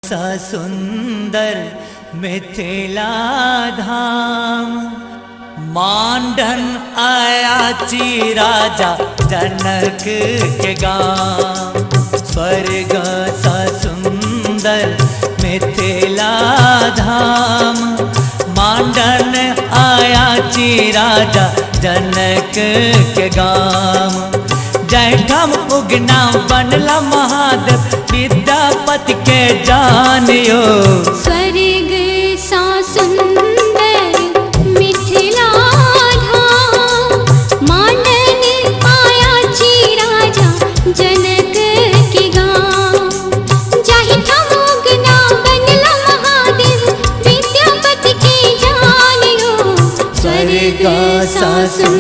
सा सुंदर मिथिला धाम। मांडन आयाची राजा जनक के गाम। स्वर्ग सा सुंदर मिथिला धाम। मांडन आयाची राजा जनक के गाम। जैठाम उगना बनला महादेव विद्यापति के जानियो। स्वर्ग सा सुंदर मिथिला धाम। मांडन आयाची राजा जनक के गाम। जाहिठाम उगना बनला महादेव विद्यापति के जानियो। स्वर्ग सा सुंदर